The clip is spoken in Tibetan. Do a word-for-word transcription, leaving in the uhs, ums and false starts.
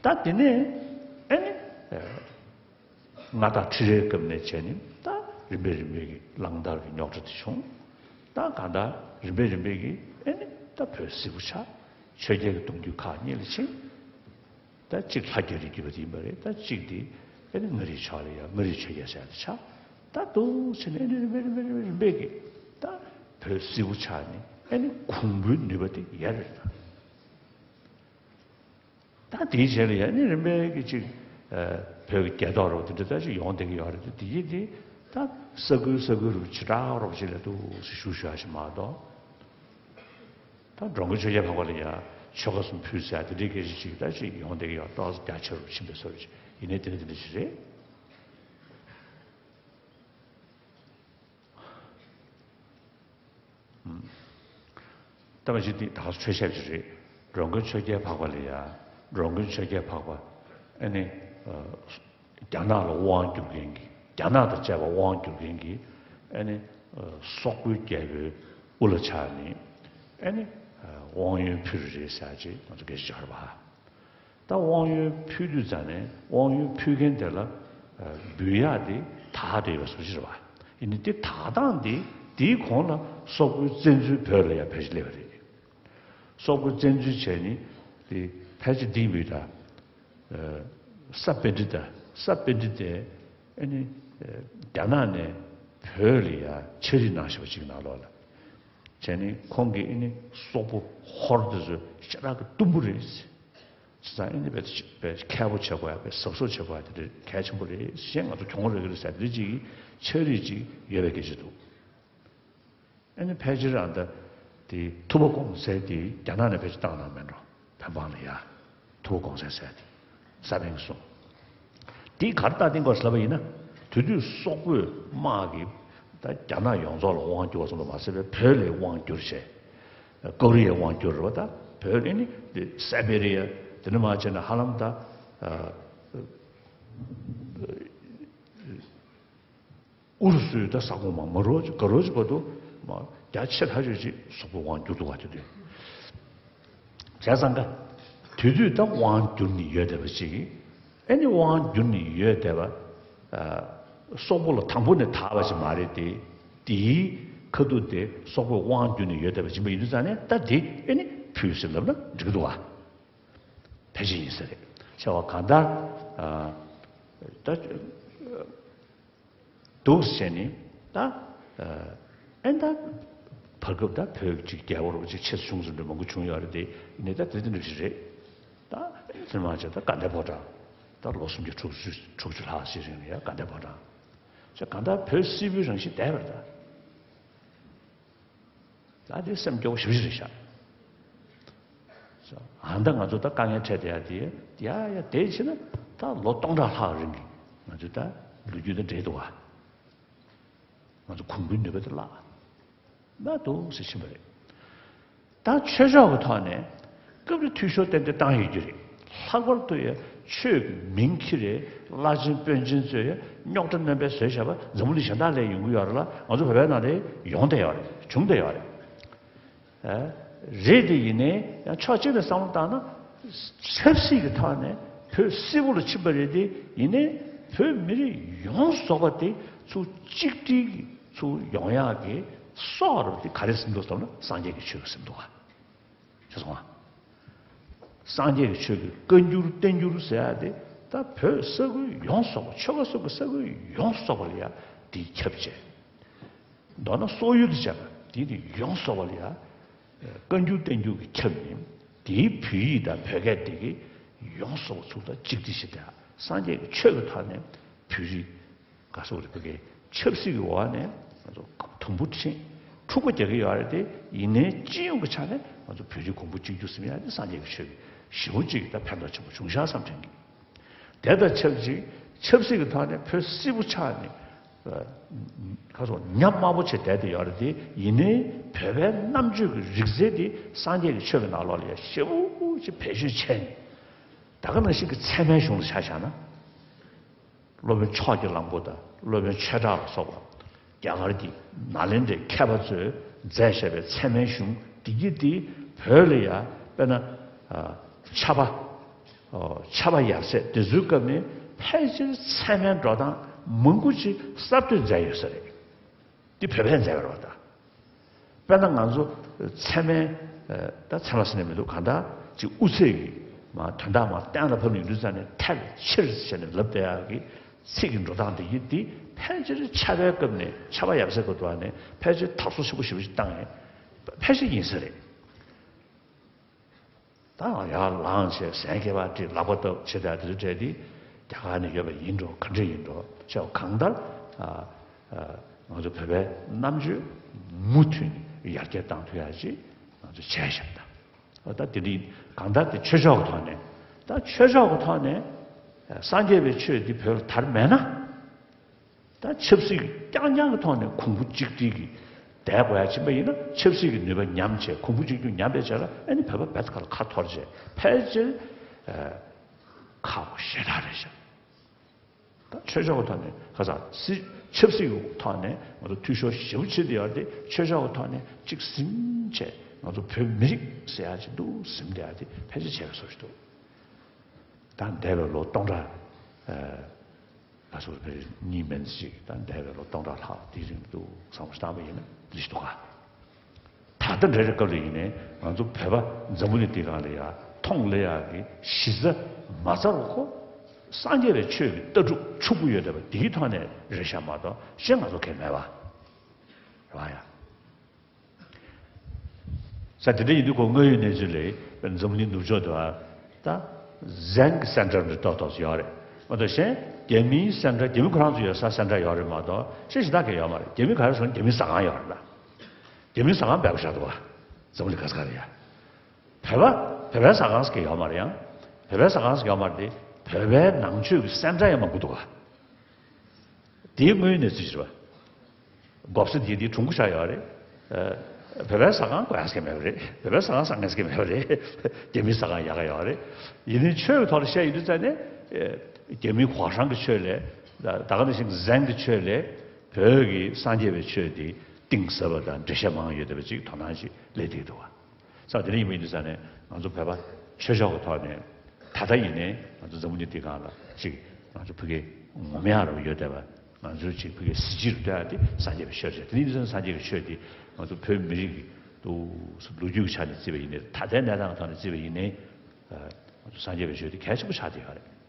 ད་དེ་ནས་ཨེ་ནི་མངའ་བདག་ཁྲི་རལ་སྐབས་ནས་བྱས་ནས་ད་རིམ་པས་རིམ་པས་ཀྱི་གླང་དར་གྱི་རྙོག་དྲ་དེ་བྱུང་། ད་གང་ལྟར་རིམ་པས་རིམ་པས་ཀྱི་ཨེ་ནི་ད་བོད་སིལ་བུ་ཆགས། ཆོས་རྒྱལ་གྱི་གདུང་རྒྱུད་ཁག་གཉིས་ལ་ཕྱིན། ད་གཅིག་ལྷ་རྒྱ་རིའི་བརྒྱུད་པ་དེ་ཡིན་པ་རེད། ད་གཅིག་དེ་ཨེ་ནི་མངའ་རིས་ཕྱོགས་ལ་ཡ་མངའ་རིས་ཆོས་རྒྱལ་ཟེར་ཡ་དེ་ཆགས། ད་འདུག་བྱས་ནས་ཨེ་ནི་རིམ་པས་རིམ་པས་རིམ་པས་རིམ་པས་ཀྱི་ད་བོད་སིལ་བུ་ཆགས་ནས་ཨེ་ནི་གོང་བུའི་ནུས་པ་དེ་ཡལ་རེད་ད། ད་དེའི་རྗེས་ལ་ཡང་ནི་རིམ་པས་ཀྱི་ཅིག་ཨ་བོད་ཀྱི་རྒྱལ་ཐོག་རོགས་དེ་འདྲ་ད་ཅིག་ཡོང་བསྡད་ཀྱི་ཡོད་རེད་དེ། དེ་ཡིན་དེ་ད་ས་ཁུལ་ས་ཁུལ་རུ་ཇི་དྲག་རོགས་ཅིག་ལ་འདུག་སེ་བཞུགས་བཞུགས་ཡ་ཞིག་མ་གཏོགས། ད་འགྲོ་མགོན་ཆོས་རྒྱལ་འཕགས་པ་ལ་ཡང་ཆོལ་ཁ་གསུམ་ཕུལ་ཟེར་དེ་འདྲའི་སྐད་ཆ་ཅིག་ད་ཅིག་ཡོང་བསྡད་ཀྱི་ཡོད། ཏོག་ཙམ་རྒྱ་ཆེ་རུ་ཕྱིན་པའི་བཟོ་འདྲ་ཅིག་ཡིན་ནའི་དེ་འདྲ་དེ་འདྲ་ཞིག་རེད། ལྟ་བ་ཞིག་འདི་ད་ག་ཚོད་ཆོས་ཞབས་ཞིག་རེད། འགྲོ་མགོན་ཆོས་རྒྱལ་འཕགས་པ་ལ་ཡ། འགྲོ་མགོན་ཆོས་རྒྱལ་འཕགས་པ་ཨ་ནི་རྒྱ་ནག་ལ་དབང་བསྒྱུར་མཁན་གྱི། རྒྱ་ནག་དང་བཅས་པ་དབང་བསྒྱུར་མཁན་གྱི་ཨ་ནི་སོག་པོའི་རྒྱལ་པོའི་དབུ་ལ་ཆགས་ནས་ཨ་ནི་དབང་ཡོན་ཕུལ་རེད་ཟེར་ཅིག་ང་ཚོ་སྐད་ཆ་བྱ་བ་རེད་པ། ད་དབང་ཡོན་ཕུལ་དུས་ཙང་ནས་དབང་ཡོན་ཕུལ་མཁན་དེ་ལ་འབུལ་ཡག་དེ་དར་བསྡད་པའི་བཟོ་ཅིག་རེད་པ། ཡིན་ནའི་དེ་དར་སྟངས་དེ་དེའི་གོང་ལ་སོག་པོའི་བཙན་འཛུལ་བོད་ལ་ཡང་ཕལ་ཆེར་སླེབས་པ་རེད། སོག་པོའི་བཙན་འཛུལ་བྱས་ནས་དེ་ཕལ་ཆེར་འདི་འབུལ་ད། ས་པཎྜི་ཏ། ས་པཎྜི་ཏས་ཨ་ནི་རྒྱ་ནག་ནས་བོད་ལ་ཡང་ཕྱག་བྲིས་གནང་བཞག་པ་ཅིག་ནང་ལོགས་ལ། བྱས་ནས་ཁོང་གིས་ཨ་ནི་སོག་པོ་ཧོར་དེ་ཚོ་ཞེ་དྲག་གི་གཏུམ་པོ་རེད། བྱས་ཙང་ཨ་ནི་དཔེ་དཔེ་མཁས་པོ་བྱེད་དགོས་ཡ། དཔེ་གཟབ་གཟབ་བྱེད་དགོས་ཡ་དེ་འདྲ་གལ་ཆེན་པོ་རེད། གཞན་ང་ཚོ་གྱོང་རག་གི་རེད་ཟེར་དེ་འདྲ་ཅིག་ཕྱག་བྲིས་ཅིག་ཡོད་པའི་སྐད་ཆ་འདུག་ཨ་ནི་ཕལ་ཆེར་ཨ་ད་དེ་ཐུབ་པ་གོང་གསལ་དེ་རྒྱ་ནག་ནས་ཕལ་ཆེར་བཏང་གནང་མེད་འགྲོ། བོད་འབངས་ལ་ཡ། ཐུབ་པ་གོང་གསལ་ཟེར་དེ། ས་པཎ་གསུམ། དེ་ག་རེ་ལྟ་བསྟན་དགོས་ཟེར་ལབ་པ་ཡིན་ན། དེ་དུས་སོག་པོས་དམག་གིས་ད་རྒྱ་ནག་ཡོངས་རྫོགས་ལ་དབང་བསྒྱུར་བ་ཙམ་དུ་མ་ཟད་པའི་བོད་ལ་དབང་བསྒྱུར་བྱས། ཀོ་རི་ཡའི་དབང་བསྒྱུར་རེད་པ། ད་བོད་ཨ་ནི་སེ་བེ་རི་ཡ་དེ་ནས་མར་བྱས་ན་ཧ་ལམ་ད་ཨ་ཨུ་རུ་སུའི་ད་ས་ཁོངས་མ་མ་རོ་ག་རོ་ཅིག་བར་དུ་མ་རྒྱ་ཆེ་ཐག་ཆོད་ཅིག་སོག་པོས་དབང་བསྒྱུར་འདུག་ག་དེ་དུས། བྱས་ཙང་ཀ་དེ་དུས་ད་དབང་བསྒྱུར་ནས་ཡོད་བསྡད་པ་ཅིག་ཨེ་ནི་དབང་བསྒྱུར་ནས་ཡོད་བསྡད་པ། ཨ་སོག་པོ་ལ་དང་པོ་ནས་དར་བ་ཅིག་མ་རེད་དེ། དེའི་ཁ་ཐུག་དེ་སོག་པོས་དབང་བསྒྱུར་ནས་ཡོད་བསྡད་པ་ཅིག་ཡིན་པ་ཡིན་དུས་ཙང་ནས་ད་དེ་ཨེ་ནི་ཕུལ་ཟེར་ལབ་ན་འགྲིག་གི་འདུག་ག་ཕལ་ཆེར་ཡིན་ས་རེད། བྱས་པ་གང་ལྟར་ཨ་ད། འདུག་བྱས་ནས་ད་ཨེ་ད་བར་སྐབས་ད་བོད་ཅིག་རྒྱལ་པོ་རུ་ཅིག་ཆེ་ཆུང་ཟེར་འདྲ་མང་པོ་བྱུང་ཡོད་རེད་དེ། ཡིན་ནའི་ད་དེ་དེ་འདྲ་ཞིག་རེད། ད་དེ་མ་བྱས་ད་དགའ་ལྡན་ཕོ་བྲང་ད་ལོ་སུམ་བརྒྱ་དྲུག་ཅུ་དྲུག་ཅུ་ལྷག་ཞིག་རིང་ལ་ཡ་དགའ་ལྡན་ཕོ་བྲང་ཅེས་གང་ལྟར་བོད་སིལ་བུའི་རང་བཞིན་བསྡད་པ་རེད་ད། ད་དེ་སེམས་སྐྱོ་བོ་ཞེ་པོ་ཞིག་རེད་ཤག་ཨ་ད་ང་ཚོ་ད་དཀའ་ངལ་འཕྲད་བསྡད་ཡ་དེ་ཡ་ཡ་དེ་བྱས་ན་ད་ལོ་སྟོང་ཕྲག་ལྷག་རིང་གི་ང་ཚོ་ད་ལོ་རྒྱུས་དང་འབྲེལ་འདུག་ག་ང་ཚོ་གོང་བུའི་ནུས་པ་དེ་བརླག་ན་འདུག་ཟེར་ཕྱིན་པ་རེད། ད་ཆོས་ཕྱོགས་ཀྱི་ཐོག་ནས་སྐབས་རེ་འཐུས་ཤོར་ཏན་ཏན་བཏང་ཡོད་རྒྱུ་རེད། ལྷག་པར་དུ་ཡ་ཆོས་ཀྱི་མིང་འཁྱེར་རེད། བླ་ཆེན་དཔོན་ཆེན་ཚོས་རྙོག་དྲ་སྣོན་པའི་བཟོས་བཞག་པ་འཛམ་བུ་གླིང་གཞན་དག་ལ་ཡོང་གི་ཡོད་རེད་ལ། ང་ཚོ་བོད་པའི་ནང་ལ་ཡོང་བསྡད་ཡོད་རེད། བྱུང་བསྡད་ཡོད་རེད། རེད་དེ་ཡིན་ནའི་ཡང་ཕྱོགས་གཅིག་ནས་བསམ་བློ་བཏང་ན། ཆབ་སྲིད་ཀྱི་ཐོག་ནས་བོད་སིལ་བུ་ལ་ཕྱིན་པ་རེད་དེ། ཡིན་ནའི་བོད་མི་རིགས་ཡོངས་རྫོགས་པ་དེ་ཚུར་གཅིག་སྒྲིལ་གྱི་ཚུར་ཡོང་ཡག་གི་སྲོག་རུ་དེ་ག་རེ་ཟིན་འདུག་ཟེར་ན་སངས་རྒྱས་ཀྱི་ཆོས་ཀྱིས་ཟིན་འདུག་ག་ཤེས་སོང་ང་། སངས་རྒྱས་ཀྱི་ཆོས་ཀྱི་བཀའ་འགྱུར་བསྟན་འགྱུར་ཟེར་ཡག་དེ་ད་བོད་ས་ཁུལ་ཡོངས་རྫོགས་པ། ཆོལ་ཁ་སོགས་ཀྱི་ས་ཁུལ་ཡོངས་རྫོགས་པ་ལ་ཡ་དེ་ཁྱབ་བྱས། མདོར་ན་སོག་ཡུལ་དུ་བྱས་པ་དེ་ནི་ཡོངས་རྫོགས་པ་ལ་ཡ། བཀའ་འགྱུར་བསྟན་འགྱུར་གྱིས་ཁྱབ་ནས་དེའི་བོད་ཡིག་དང་བོད་སྐད་དེ་གི་ཡོངས་རྫོགས་པ་ཚུར་ད་གཅིག་སྒྲིལ་བྱས་ཏེ། སངས་རྒྱས་ཀྱི་ཆོས་ཀྱི་ཐོག་ནས་བོད་རིགས་ག་སོག་རིག་པ་གི་ཆབ་སྲིད་ཀྱི་འོག་ནས་ང་ཚོ་དུམ་བུ་ཕྱིན་འཁྲུག་པ་རྒྱག་གི་ཡོད་རེད་དེ། ཡིན་ནའི་སྤྱི་ཡོངས་ཀྱི་ཆ་ནས་ང་ཚོ་བོད་རིགས་གོང་བུ་གཅིག་གྱུར་ཟིན་ཡག་དེ་སངས་རྒྱས་ཀྱི་ཆོས་ཀྱི་ཞེ་པོ་ཅིག་ད་ཕན་ཐོགས་ཆེན་པོ་བྱུང་ཤག་བསམ་དྲན་གྱི། དེ་དང་ཆབས་ཅིག་ཆབ་སྲིད་ཀྱི་ཐོག་ནས་བོད་སིལ་བུ་ཆགས་ནས་ཁ་སོགས་ཉམས་དམའ་པོ་བྱས་བསྡད་དེ་ཡོད་རེད་དེ། ཡིན་ནའི་བོད་པའི་རྣམ་དཔྱོད་ཀྱི་རིག་རྩལ་དེ་སངས་རྒྱས་ཀྱི་ཆོས་ཀྱི་ནང་ལོགས་ལ་ཡ་ཞེ་པོ་ཅིག་བེད་སྤྱོད་བྱས་ནས། ད་ག་ནང་བཞིན་གྱི་ཚད་མའི་གཞུང་ལ་ཆ་བཞག་ན། སློབ་དཔོན་ཕྱོགས་ཀྱི་གླང་པོ་དང་སློབ་དཔོན་ཆོས་གྲགས་ལ་སོགས་པ་རྒྱ་གར་གྱི་ནཱ་ལེནྡྲའི་མཁས་པ་ཚོས་མཛད་བཞག་པའི་ཚད་མའི་གཞུང་འདི་གྱིས་འདི་བོད་ལ་ཡ་དཔེར་ན་ཨ་ཕྱྭ་པ་ ཆར་པ་ཡབ་སྲས་དེ་ཚོའི་སྐབས་ནས་ཕལ་ཆེར་ཚད་མའི་འགྲོ་སྟངས་མང་པོ་ཅིག་གསར་གཏོད་མཛད་ཡོད་ས་རེད། འདི་བོད་པས་མཛད་པ་རེད་པ། ད་དཔེར་ན་ང་ཚོ་ཚད་མའི་ད་ཚད་མ་ཟེར་ནས་མི་འདུག་གང་ལྟར་ཅིག་དབུ་ཚད་ཀྱི་མ་དོན་དག་མ་གཏན་ལ་ཕབ་ནས་ཡོང་དུས་ཙམ་ནས་ཐལ་ཆེར་ཟེར་ནས་ལབ་བསྡད་ཡག་གི་ཚིག་གི་འགྲོ་སྟངས་དེ་ཡིན། འདི་ཕལ་ཆེར་ཆར་པའི་སྐབས་ནས་ཆར་པ་ཡབ་སྲས་སྐབས་དུ་བ་ནས་ཕལ་ཆེར་དར་སོ་ཆེན་པོ་ཞེ་པོ་ཞིག་བཏང་ཡས་ཕལ་ཆེར་ཡིན་ས་རེད། ད་ཡར་ལངས་བྱས་ཟན་ཁྱད་པར་དྲི་ལག་པ་བཏབ་བྱེད་དེ་དེ་ཚོ་བྲལ་ཏེ་རྒྱ་གར་ནས་ཡོད་པ་ཡིན་འགྲོ་ག་འདྲ་ཡིན་འགྲོ་བྱས་པ་གང་ལྟར་ང་ཚོ་བོད་པའི་རྣམ་དཔྱོད་མུ་མཐུད་ནས་ཡར་རྒྱས་བཏང་ཐུབ་ཡ་ཅིག་ང་ཚོ་བྱས་བཞག་ད་ད་དེ་འདྲ་ཡིན། གང་ལྟར་དེ་ཆོས་ཕྱོགས་ཀྱི་ཐོག་ནས་ད་ཆོས་ཕྱོགས་ཀྱི་ཐོག་ནས་སངས་རྒྱས་པའི་ཆོས་འདི་བོད་ལ་དར་མེད་ན། ད་ཆབ་སྲིད་ཀྱི་རྐྱང་རྐྱང་གི་ཐོག་ནས་གོང་བུ་གཅིག་སྒྲིལ་གྱི་བསྡད་དགོས་ཡ་ཕྱིན་པ་ཡིན་ན། ཆབ་སྲིད་ཀྱི་ནུས་པ་ཉམས་བྱས་གོང་བུ་གཅིག་གྱུར་ཉམས་པའི་ཆ་ལ་ཨ་ནི་བོད་པ་རྦད་དེ་ཁ་ལ་ཁ་འཐོར་བྱས་ཕལ་ཆེར་ཁག་པོ་ཞེ་དྲག་རེད་ཤག་ད་ཆོས་ཕྱོགས་ཀྱི་ཐོག་ནས་ཁ་སང་སྲིད་ཆབ་སྲིད་ཀྱི་ཐོག་ནས་ང་ཚོ་འཐུས་ཤོར་ཞེ་པོ་ཕྱིན་བསྡད་ཡོད་རེད་དེ། ཆོས་ཕྱོགས་ཀྱི་ཐོག་ནས་གཅིག་ཟིན་བྱས་ང་ཚོ་བོད་མི་རིགས་ཟེར་ཡ་ཅིག་འདུག་ཟིན་བསྡད་ཡ་དེ་ཕལ་ཆེར་བྱས་པའི་བཟོ་ཞིག་འདུག་ད་འདས་པའི་ལོ་སྟོང་ཕྲག་ཨ་ལ་སོགས་པའི་གཉིས་མིན་ཅིག་ད་འདས་པའི་ལོ་སྟོང་ཕྲག་ལྷག་དེའི་རིང་དུ་བསམ་བློ་བཏང་པ་ཡིན་ན་འདི་ཞིག་འདུག་ག་ད་ལྟ་འདྲ་རེ་སྐབས་ལ་ཡིན་ནའི་ང་ཚོ་བོད་པ་འཛམ་བུ་གླིང་འདི་སྒང་ལ་ཡ་མཐོང་སླེབས་ཡག་གི་གཞི་རྩ་མ་རྩ་བ་ཁོ་སངས་རྒྱས་པའི་ཆོས་ཀྱི་ལྟ་གྲུབ་ཕྱུག་པོ་ཡོད་བསྡད་པ་འདིའི་ཐོག་ནས་རེད་ཤག་མ་གཏོགས་གཞན་ང་ཚོ་གང་ཡང་མེད་པ་རེད་པ་ཡ། ས་དེ་འདྲ་ཡིན་དུས་ཁོ་དངོས་ཡོད་གནས་ཚུལ་ལས་འཛམ་གླིང་ནུབ་ཕྱོགས་དུ་ད་ཟན་གྱི་སེན་ཊར་འདྲ་ཏོག་ཏོག་ཙམ་ཡོད་རེད། མ་གཏོགས་གཞན་རྒྱ་མིའི་སེན་ཊར་རྒྱ་མི་ཁོ་རང་ཚོ་ཡོད་ས་སེན་ཊར་ཡོད་རེད་མ་གཏོགས་གཞན་གཞན་དག་གི་ཡོད་མ་རེད། རྒྱ་མི་ག་རེ་ཟེར་ན་རྒྱ་མིའི་ཟ་ཁང་ཡོད་རེད་ད། རྒྱ་མིའི་ཟ་ཁང་བེད་པ་བཞག་འདུག་ག་འཛམ་གླིང་ག་ས་ག་ལ་ཡ། བོད་པ་བོད་པའི་ཟ་ཁང་ཟེར་གྱི་ཡོད་མ་རེད་ཡང་། བོད་པའི་ཟ་ཁང་ཟེར་གྱི་ཡོད་མ་རེད་དེ། བོད་པའི་ནང་ཆོས་ཀྱི་སེན་ཊར་ཡང་མང་པོ་འདུག་ག་དེའི་དངོས་ཡོད་གནས་ཚུལ་ཞིག་རེད་པ། མགོ་སེར་དེ་དེའི་དྲུང་འཁོར་ཆགས་ཡོད་རེད། ཨ། བོད་པའི་ཟ་ཁང་དགོས་ཡག་ཟེར་མེད་པ་རེད། བོད་པའི་ཟ་ཁང་ཟ་མཁན་ཟེར་མེད་པ་རེད། རྒྱ་མིའི་ཟ་ཁང་ཡག་ག་ཡོད་རེད། ཡིན་ནའི་ཆོས་ཀྱི་ཐོག་ལ་བཤད་ཡོང་དུས་ཙང་ནས། ཨ། རྒྱ་མིའི་གོ་ཧྲང་གི་ཆོས་ལས། ད་ག་ནང་བཞིན་ཟན་གྱི་ཆོས་ལས་བོད་ཀྱི་སངས་རྒྱས་པའི་ཆོས་དེ་གཏིང་ཟབ་པ་དང་འགྲེལ་བཤད་མང་ཡོད་བསྡད་པ་ཅིག་དོ་སྣང་ཞིག་སླེབས་བསྡད་འདུག་ག་ས་དེ་འདྲ་ཡིན་པ་ཡིན་དུས་ཙང་ནས་ང་ཚོ་བོད་པ་ཆོས་ཕྱོགས་ཀྱི་ཐོག་ནས་ད་ལྟ་ཡིན་ནའི་ང་ཚོ་འཛམ་བུ་གླིང་འདི་སྒང་ལ་ཅིག་ང་ཚོ་ཕ་གི་ངོམ་ཡག་རབ་ཡོད་བསྡད་པ། ང་ཚོའི་ཅིག་ཕ་གི་གཟི་བརྗིད་རུ་བསྟོད་ཡག་དེ་སངས་རྒྱས་པའི་ཆོས་རེད། དེ་ཡིན་དུས་ཙང་སངས་རྒྱས་པའི་ཆོས་དེ་ང་ཚོ་བོད་མི་རིགས་ཀྱི་ཏུ་ལོ་རྒྱུས་ཀྱི་ཆ་ནས་བརྩིས་པ་ཡིན་ནའི་ད་ལྟའི་གནས་སྟངས་ཀྱི་ཐོག་ནས་བརྩིས་པ་ཡིན་ནའི་ང་ཚོ་སངས་རྒྱས་པའི་ཆོས་དེ་གལ་ཆེན་པོ་ཆགས་བསྡད་ཡོད་རེད།